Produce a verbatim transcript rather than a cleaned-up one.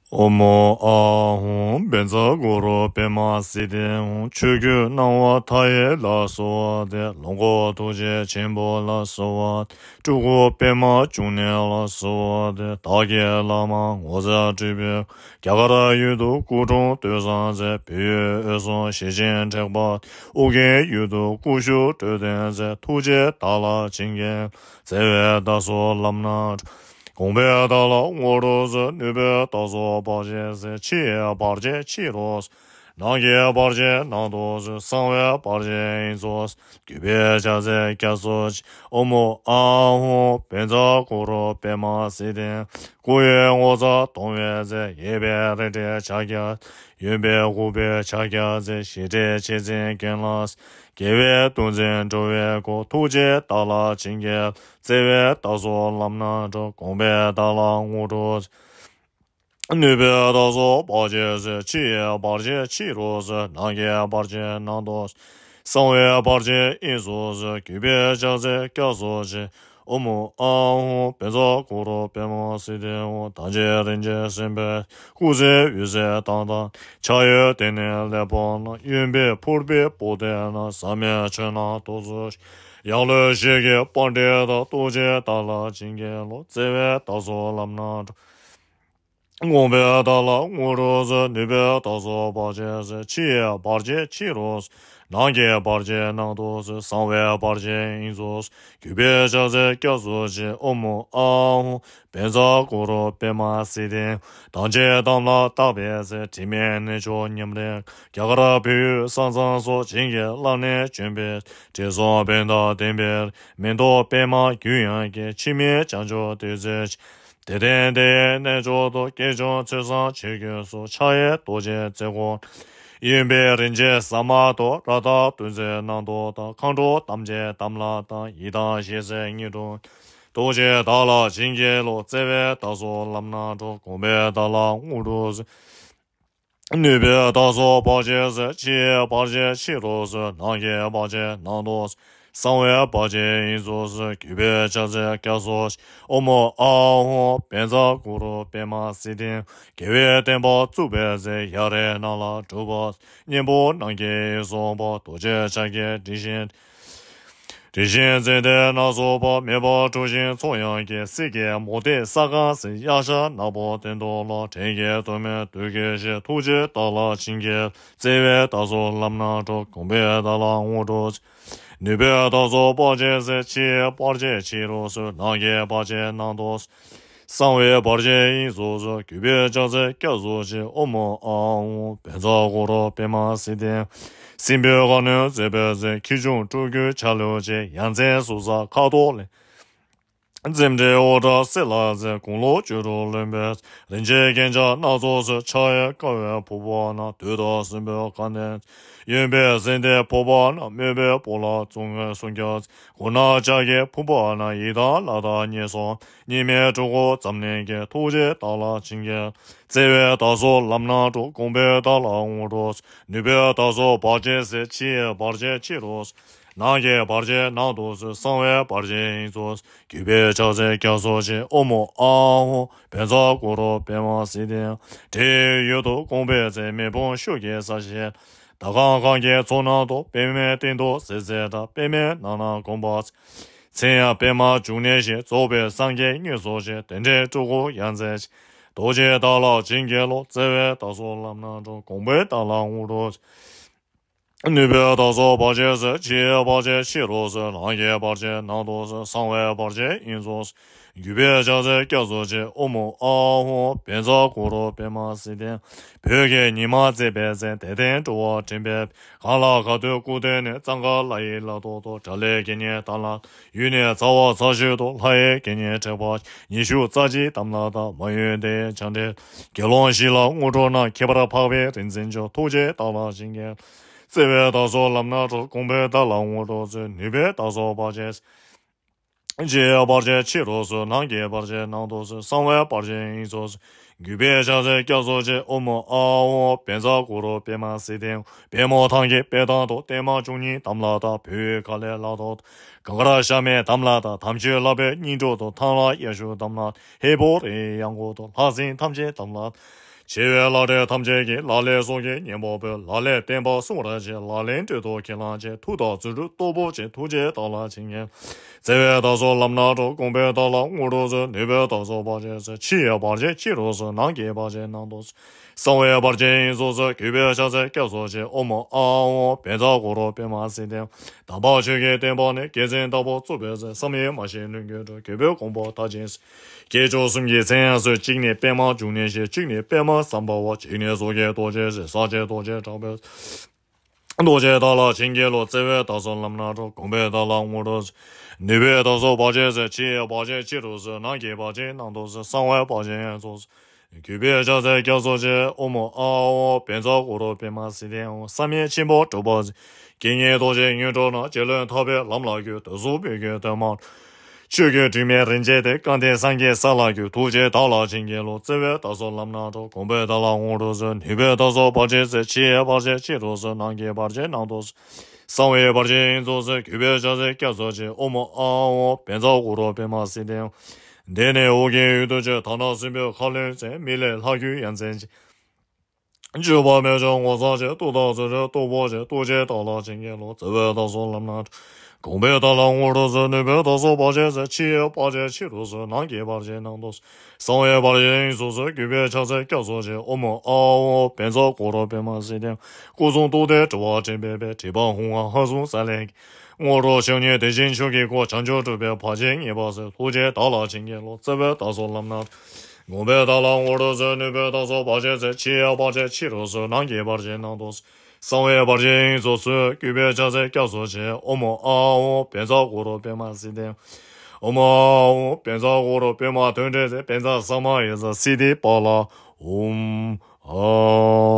ཨོཾ་ཨཱཿཧཱུྃ་བཛྲ་གུ་རུ་པདྨ་སིདྡྷི་ཧཱུྃ། ཆོས་ཀུན་སྣང་བ་མཐའ་ཡས་ལ་གསོལ་བ་འདེབས། ལོངས་སྐུ་ཐུགས་རྗེ་ཆེན་པོ་ལ་གསོལ་བ་འདེབས། སྤྲུལ་སྐུ་པདྨ་འབྱུང་གནས་ལ་གསོལ་བ་འདེབས། བདག་གི་བླ་མ་ངོ་མཚར་སྤྲུལ་པའི་རྒྱ་གར་ཡུལ་དུ་སྐུ་འཁྲུངས་སྟོད་འཛིན་མཛད། བོད་ཡུལ་འོད་སྲུང་ཞེས་བྱའི་མཁྲེགས་པ། ཨོ་རྒྱན་ཡུལ་དུ་སྐུ་བཞུགས་འགྲོ་དོན་མཛད། ཐུགས་རྗེས་བདག་ལ་བྱིན་གྱིས་བརླབས། བརྩེ་བས་བདག་སོགས་ལམ་སྣ་དྲོངས། དགོངས་པས་བདག་ལ་དངོས་གྲུབ་སྩོལ། ནུས་པས་བདག་སོགས་བར་ཆད་སེལ། ཕྱི་ཡི་བར་ཆད་ཕྱི་རུ་སེལ། ནང་གི་བར་ཆད་ནང་དུ་སེལ། གསང་བའི་བར་ཆད་དབྱིངས་སུ་སེལ། གུས་པས་ཕྱག་འཚལ་སྐྱབས་སུ་མཆི། ཨོཾ་ཨཱཿཧཱུྃ་བཛྲ་གུ་རུ་པདྨ་སིདྡྷི། སྐུ་ཡི་ངོ་མཚར་སྟོང་བའི་རྩལ། གཡས་པས་རལ་གྲིའི་ཕྱག་རྒྱ། གཡོན་པས་འུག་པའི་ཕྱག་རྒྱ་མཛད། ཞི་ཁྲོའི་ཆེ་འཛིན་གྱེན་ལ། རྒྱལ་བའི་གདུང་འཛིན་འགྲོ་བའི་མགོན། ཐུགས་རྗེས་བདག་ལ་བྱིན་གྱིས། བརྩེ་བས་བདག་སོགས་ལམ་སྣ་དྲོངས། དགོངས་པས་བདག་ལ་དངོས་གྲུབ། ནུས་པས་བདག་སོགས་བར་ཆད་སེལ། ཕྱི་ཡི་བར་ཆད་ཕྱི་རུ་སེལ། ནང་གི་བར་ཆད་ནང་དུ་སེལ། གསང་བའི་བར་ཆད་དབྱིངས་སུ་སེལ། གུས་པས་ཕྱག་འཚལ་སྐྱབས་སུ་མཆི། ཨོཾ་ཨཱཿཧཱུྃ་བཛྲ་གུ་རུ་པདྨ་སིདྡྷི་ཧཱུྃ། དམ་ཅན་རིན་ཆེན་སེམས་དཔའི་སྐུ་ཚེ་འོད་གསལ་མདངས་དང་། ཕྱག་གཡས་སྟེང་ནས་ཀླད་པ་བསྣམས། གཡོན་པས་ཕུར་པའི་པུ་སྟི་བསྣམས། ཟབ་མོའི་ཆོས་རྣམས་ཐུགས་སུ་ཆུད། ཡང་ལྷོས་ཞལ་གྱི་པཎྜི་ཏ། ཐུགས་རྗེས་བདག་ལ་བྱིན་གྱིས་རློབས། བརྩེ་བས་བདག་སོགས་ལམ་སྣ་དྲོངས། དགོངས་པས་བདག་ལ་དངོས་གྲུབ་སྩོལ། ནུས་པས་བདག་སོགས་བར་ཆད་སེལ། ཕྱི་ཡི་བར་ཆད་ཕྱི་རུ་སེལ། ནང་གི་བར་ཆད་ནང་དུ་སེལ། གསང་བའི་བར་ཆད་དབྱིངས་སུ་སེལ། གུས་པས་ཕྱག་འཚལ་སྐྱབས་སུ་མཆི། ཨོཾ་ཨཱཿཧཱུྃ་བཛྲ་གུ་རུ་པདྨ་སིདྡྷི། དམ་ཅན་དམ་ལ་བཏགས་པའི་ཚེ། དྲི་མེད་གནས་མཆོག་ཉམས་ལེན། རྒྱ་གར་བོད་ཡུལ་ས་མཚམས་སོགས། བྱིན་གྱིས་བརླབས་ནས་བྱོན་པའི་དྲི་བསུང་བོན་དང་ལྡན་པའི། མེ་ཏོག་པདྨ་རྒྱུད་དབྱངས་ཀྱི། འཆི་མེད་བྱང་ཆུབ་བདེ་མཛོད་ཅིག་དད་ལྡན་དེ་ཡི་རྣལ་འབྱོར་དུ། དགེ་སྦྱོང་ཚུལ་བཟང་ཆོས་གོས་སུ། ཕྱག་གཡས་རྡོ་རྗེ་རྩེ་དགུ། གཡོན་པས་རིན་ཆེན་ཟ་མ་ཏོག་རཀྟ་བདུད་རྩིས་བསྣམས་ཏོག་དང་། མཁའ་འགྲོ་དམ་ཅན་དམ་ལ་བཏགས། ཡི་དམ་ཞལ་གསེར་དངུལ་དྲུང་། ཐུགས་རྗེས་བདག་ལ་བྱིན་གྱིས་རློབས། བརྩེ་བས་བདག་སོགས་ལམ་སྣ་དྲོངས། དགོངས་པས་བདག་ལ་དངོས་གྲུབ་སྩོལ། ནུས་པས་བདག་སོགས་བར་ཆད་སེལ། ཕྱི་ཡི་བར་ཆད་ཕྱི་རུ་སེལ། ནང་གི་བར་ཆད་ནང་དུ་སེལ། གསང་བའི་བར་ཆད་དབྱིངས་སུ་སེལ། གུས་པས་ཕྱག་འཚལ་སྐྱབས་སུ་མཆི། ཨོཾ་ཨཱཿཧཱུྃ་བཛྲ་གུ་རུ་པདྨ་སིདྡྷི། རྒྱལ་བའི་བསྟན་པ་བཙུགས་པའི་ཚེ། ཡར་རི་ནང་ལ་སྒྲུབ་པ། གཉན་པོ་ནམ་མཁའི་དབྱིངས་སུ་འཕགས། རྡོ་རྗེ་འཆང་གི་དྲི་ཞིམ། དྲི་ཞིམ་ཙན་དན་སྣ་ཚོགས་པ། མེ་འབར་གྲུ་བཞིན་ཚོགས་དབྱངས་ཀྱི། གསེར་གྱི་མུ་ཏིག་ས་གང་ཟིན། གཡག་ཞྭ་ནག་པོ་སྟེང་དུ་ལྷོ། བྲན་གྱི་དུ་མས་བདུད་ཀྱིས་ཞིག་ཐུགས་རྗེས་བདག་ལ་བྱིན་གྱིས། བརྩེ་བས་བདག་སོགས་ལམ་སྣ་དྲོངས། དགོངས་པས་བདག་ལ་དངོས་གྲུབ་སྩོལ། ནུས་པས་བདག་སོགས་བར་ཆད་སེལ། ཕྱི་ཡི་བར་ཆད་ཕྱི་རུ་སེལ། ནང་གི་བར་ཆད་ནང་དུ་སེལ། གསང་བའི་བར་ཆད་དབྱིངས་སུ་སེལ། གུས་པས་ཕྱག་འཚལ་སྐྱབས་སུ་མཆི། ཨོཾ་ཨཱཿཧཱུྃ་བཛྲ་གུ་རུ་པདྨ་སིདྡྷི། སྲིན་པོའི་ཁ་གནོན་མཛད་པའི་ཚེ། ཁྱི་ཆུང་ཕྲུ་གུའི་ཆ་ལུགས་ཅན། ཡ་མཚན་ཟུར་ཟ་ཁ་དོག་ལེན། རྩེ་མོའི་དབུ་སྐྲ་སེར་ལ་འཛེགས། དགུང་ལོ་བཅུ་དྲུག་ལོན་པའི། རིན་ཆེན་རྒྱན་ཆ་སྣ་ཚོགས་གསོལ། ཕྱག་གཡས་དཀར་བའི་ཕུར་པ་བསྣམས། བདུད་དང་སྲིན་པོའི་ཁ་གནོན། གཡོན་པས་སེང་ལྡེང་ཕུར་པ་བསྣམས། དམོད་པའི་སྤོ་ལགས་བཙུགས་ནས་སྲུང་སྐྱོབ་མཛད། མགུལ་ན་ལྕགས་ཀྱི་ཕུར་པ་བསྣམས། ཡི་དམ་ལྷ་དང་ངན་སོང་། གཉིས་མེད་སྤྲུལ་སྐུ་འཛམ་གླིང་རྒྱན། ཐུགས་རྗེས་བདག་ལ་བྱིན་གྱིས། བརྩེ་བས་བདག་སོགས་ལམ་སྣ་དྲོངས། དགོངས་པས་བདག་ལ་དངོས་གྲུབ་སྩོལ། ནུས་པས་བདག་སོགས་བར་ཆད་སེལ། ཕྱི་ཡི་བར་ཆད་ཕྱི་རུ་སེལ། ནང་གི་བར་ཆད་ནང་དུ་སེལ། གསང་བའི་བར་ཆད་དབྱིངས་སུ་སེལ། གུས་པས་ཕྱག་འཚལ་སྐྱབས་སུ་མཆི། ཨོཾ་ཨཱཿཧཱུྃ་བཛྲ་གུ་རུ་པདྨ་སིདྡྷི། འདྲེ་ཡི་ཡུལ་དུ་དགོངས་པའི་ཚེ། མེ་དཔུང་ཤུགས་ཀྱིས་ས་གཞི། དར་དཀར་གངས་ཀྱི་མཚོ་ནང་དུ། པདྨའི་སྟེང་དུ་གཟིགས་ཚེ་ད། པདྨའི་ནང་ན་དགོངས་པ་མཚོན། མཚན་ཡང་པདྨ་འབྱུང་གནས་ཞེས། རྫོགས་པའི་སངས་རྒྱས་དངོས་སུ་བྱོན། དེ་འདྲའི་སྤྲུལ་སྐུ་ཡ་མཚན་ཆེ། རྡོ་རྗེ་བདག་ལ་བྱིན་གྱིས་རློབས། བརྩེ་བས་བདག་སོགས་ལམ་སྣ་དྲོངས། དགོངས་པས་བདག་ལ་དངོས་གྲུབ་སྩོལ། ནུས་པས་བདག་སོགས་བར་ཆད་སེལ། ཕྱི་ཡི་བར་ཆད་ཕྱི་རུ་སེལ། ནང་གི་བར་ཆད་ནང་དུ་སེལ། གསང་བའི་བར་ཆད་དབྱིངས་སུ་སེལ། གུས་པས་ཕྱག་འཚལ་སྐྱབས་སུ་མཆི། ཨོཾ་ཨཱཿཧཱུྃ་བཛྲ་གུ་རུ་པདྨ་སིདྡྷི། བོད་ཀྱི་ཉི་མ་མཛད་པའི་ཚེ། དད་ལྡན་འགྲོ་བ་འདྲེན་པའི། གང་ལ་ག་དུས་སྐུ་སྟོན་ནས། གཙང་ཁ་ལྷ་ཡི་ལ་ཐོག་ཏུ། དགྲ་ལྷའི་དགེ་བསྙེན་དམ་ལ། ཡུལ་ནས་ཚ་བ་ཚ་ཤོས་དུ། ལྷ་ཡི་དགེ་བསྙེན་དྲེགས་པ། ཉི་ཤུ་རྩ་གཅིག་དམ་ལ་བཏགས། མ་ཡུམ་དེ་ཡི་བྱང་འདྲེན། དགེ་སློང་བཞི་ལ་དངོས་གྲུབ་གནང་། ཁྱད་པར་འཕགས་པའི་རིག་འཛིན་མཆོག་ཐུགས་རྗེས་བདག་ལ་བྱིན་གྱིས། བརྩེ་བས་བདག་སོགས་ལམ་སྣ་དྲོངས། དགོངས་པས་བདག་ལ་དངོས་གྲུབ་སྩོལ། ནུས་པས་བདག་སོགས་བར་ཆད། ཕྱི་ཡི་བར་ཆད་ཕྱི་རུ་སེལ། ནང་གི་བར་ཆད་ནང་དུ་སེལ། གསང་བའི་བར་ཆད་དབྱིངས་སུ་སེལ། གུས་པས་ཕྱག་འཚལ་སྐྱབས་སུ་མཆི། ཨོཾ་ཨཱཿཧཱུྃ་བཛྲ་གུ་རུ་པདྨ་སིདྡྷི། པདྨོ་ཐང་གི་དཔེ་ཐང་དུ། བརྟན་མ་བཅུ་གཉིས་དམ་ལ་བཏགས། བོད་ཡུལ་ཁ་ལས་ལ་ཐོག་ཏུ། གངས་དཀར་ཤ་མེད་དམ་ལ་བཏགས། དམ་ཆོས་ལྷ་པའི་སྙིང་དྲུང་དུ། ཐང་ལྷ་དབྱར་ཆུ་དམ་ལ། ཧས་པོ་རི་ཡི་ཡང་གོང་དུ། ལྷ་སྲིན་ཐམས་ཅད་དམ་ལ། ཆེ་བའི་ལྷ་འདྲེ་ཐམས་ཅད་ཀྱིས། ལ་ལས་སྲོག་གི་གཉེན་པོ་བོས། ལ་ལས་བསྟན་པ་སྲུང་བར་བྱེད། ལ་ལས་འབྲེལ་ཐོག་ཁས་བླངས་བྱེད། མཐུ་དང་རྫུ་འཕྲུལ་སྟོབས་པོ་ཆེ། ཐུགས་རྗེས་བདག་ལ་བྱིན་གྱིས། བརྩེ་བའི་བདག་སོགས་ལམ་སྣ་དྲུག་དགོངས་པའི་བདག་ལ་དངོས་གྲུབ་སྩོལ། ནུས་པའི་བདག་སོགས་བར་ཆད་སེལ། ཕྱི་ཡི་བར་ཆད་ཕྱི་རུ་སོལ། ནང་གི་བར་ཆད་ནང་དུ་སོལ། གསང་བའི་བར་ཆད་དབྱིངས་སུ་སོལ། གུས་པས་ཕྱག་འཚལ་སྐྱབས་སུ་མཆི། ཨོཾ་ཨཱཿཧཱུྃ་བཛྲ་གུ་རུ་པདྨ་སིདྡྷི་ཧཱུྃ། དམ་པ་ཆོས་ཀྱི་བསྟན་པ་ནི། རྒྱལ་མཚན་ལྟ་བུར་བཙུགས་པའི་ཚེ། བསམ་ཡས་མ་བཞེངས་ལྷུན་གྱིས་གྲུབ། གུས་པས་དགོངས་པ་མཐར་ཕྱིན་སོལ། སྐྱེས་མཆོག་གསུམ་གྱི་མཚན་ཡང་གསོལ། གཅིག་ནི་པདྨ་འབྱུང་གནས་ཞེས། གཅིག་ནི་པདྨ་སམྦྷ་ཝ། གཅིག་ནི་སྲོག་གཅོད་རྡོ་རྗེ་ཞེས། ཟག་བཅས་རྡོ་རྗེ་དྲག་པོས། རྡོ་རྗེ་བདག་ལ་བྱིན་གྱིས་རློབས། བརྩེ་བའི་བདག་སོགས་ལམ་སྣ་དྲུག་དགོངས་པའི་བདག་ལ་དངོས་གྲུབ་སྩོལ། ནུས་པའི་བདག་སོགས་བར་ཆད་སེལ། ཕྱི་ཡི་བར་ཆད་ཕྱི་རུ་སོལ། ནང་གི་བར་ཆད་ནང་དུ་སོལ། གསང་བའི་བར་ཆད་དབྱིངས་སུ་སོལ། གུས་པས་ཕྱག་འཚལ་སྐྱབས་སུ་མཆི། ཨོཾ་ཨཱཿཧཱུྃ་བཛྲ་གུ་རུ་པདྨ་སིདྡྷི་ཧཱུྃ། བསམ་ཡས་མཆིམས་ཕུ་གྲུ་པ་འཛིན། དགེ་བསྙེན་རྡོ་རྗེ་དངོས་གྲུབ་རྣམས། རྗེ་བློན་ཐར་པའི་ལམ་ལ་བཀོད། བདུད་རྩི་འབུལ་གྱིས་སྟོན་མ་ཆོས་ཀྱི་དྲི་མེད་རིན་ཆེན་གཏེར། སྐལ་ལྡན་སངས་རྒྱས་ས་ལ་འགོད། ཐུགས་རྗེས་བདག་ལ་བྱིན་གྱིས་རློབས། བརྩེ་བའི་བདག་སོགས་ལམ་སྣ་དྲུག་དགོངས་པའི་བདག་ལ་དངོས་གྲུབ་སྩོལ། ནུས་པའི་བདག་སོགས་བར་ཆད་སེལ། ཕྱི་ཡི་བར་ཆད་ཕྱི་རུ་སོལ། ནང་གི་བར་ཆད་ནང་དུ་སོལ། གསང་བའི་བར་ཆད་དབྱིངས་སུ་སོལ། གུས་པས་ཕྱག་འཚལ་སྐྱབས་སུ་མཆི། ཨོཾ་ཨཱཿཧཱུྃ་བཛྲ་གུ་རུ་པདྨ་སིདྡྷི་ཧཱུྃ། འདི་ནི་འོག་གི་ཡུལ་དུ་སྤྱོད། དག་སྣང་སྲིན་པོའི་ཁ་རློན་བཙན། མི་ལས་ལྷ་རྒྱུད་ཡ་མཚན་ཅན། བཅུ་པ་མི་བྱུང་ངོ་ཚ་ཆེ། མཐུ་དང་རྫུ་འཕྲུལ་སྟོབས་པོ་ཆེ། ཐུགས་རྗེས་བདག་ལ་བྱིན་གྱིས་རློབས། བརྩེ་བའི་བདག་སོགས་ལམ་སྣ་དྲུག་དགོངས་པའི་བདག་ལ་དངོས་གྲུབ་སྩོལ། ནུས་པའི་བདག་སོགས་བར་ཆད་སེལ། ཕྱི་ཡི་བར་ཆད་ཕྱི་རུ་སོལ། ནང་གི་བར་ཆད་ནང་དུ་སོལ། གསང་བའི་བར་ཆད་དབྱིངས་སུ་སོལ། གུས་པས་ཕྱག་འཚལ་སྐྱབས་སུ་མཆི། ཨོཾ་ཨཱཿཧཱུྃ་བཛྲ་གུ་རུ་པདྨ་སིདྡྷི་ཧཱུྃ། སྐུ་གསུང་ཐུགས་ཏེ་དྲི་བ་དྲན་པས་པའི། དྲེགས་པ་ཧཱུྃ་ཧ་ཧང་སུན་ས་ལེ། དངོས་གྲུབ་ཕྱག་གཉིས་དེ་བཞིན་ཆོས་ཀྱི་སྐུ། བྱང་ཆུབ་སྒྲུབ་པའི་བར་ཆད་ངེས་པར་སེལ། ཐུགས་རྗེས་བདག་ལ་བྱིན་གྱིས་རློབས། བརྩེ་བའི་བདག་སོགས་ལམ་སྣ་དགོངས་པའི་བདག་ལ་དངོས་གྲུབ་སྩོལ། ནུས་པའི་བདག་སོགས་བར་ཆད་སེལ། ཕྱི་ཡི་བར་ཆད་ཕྱི་རུ་སོལ། ནང་གི་བར་ཆད་ནང་དུ་སོལ། གསང་བའི་བར་ཆད་དབྱིངས་སུ་སོལ། གུས་པས་ཕྱག་འཚལ་སྐྱབས་སུ་མཆི། ཨོཾ་ཨཱཿཧཱུྃ་བཛྲ་གུ་རུ་པདྨ་སིདྡྷི་ཧཱུྃ། ཨོཾ་ཨཱཿཧཱུྃ་བཛྲ་གུ་རུ་པདྨ་དོན་འགྲེལ་ཚེ། བཛྲ་ས་མ་ཡ་ཛ་སིདྡྷི་པཱ་ལ་ཧཱུྃ། ཨཱཿཧཱུྃ།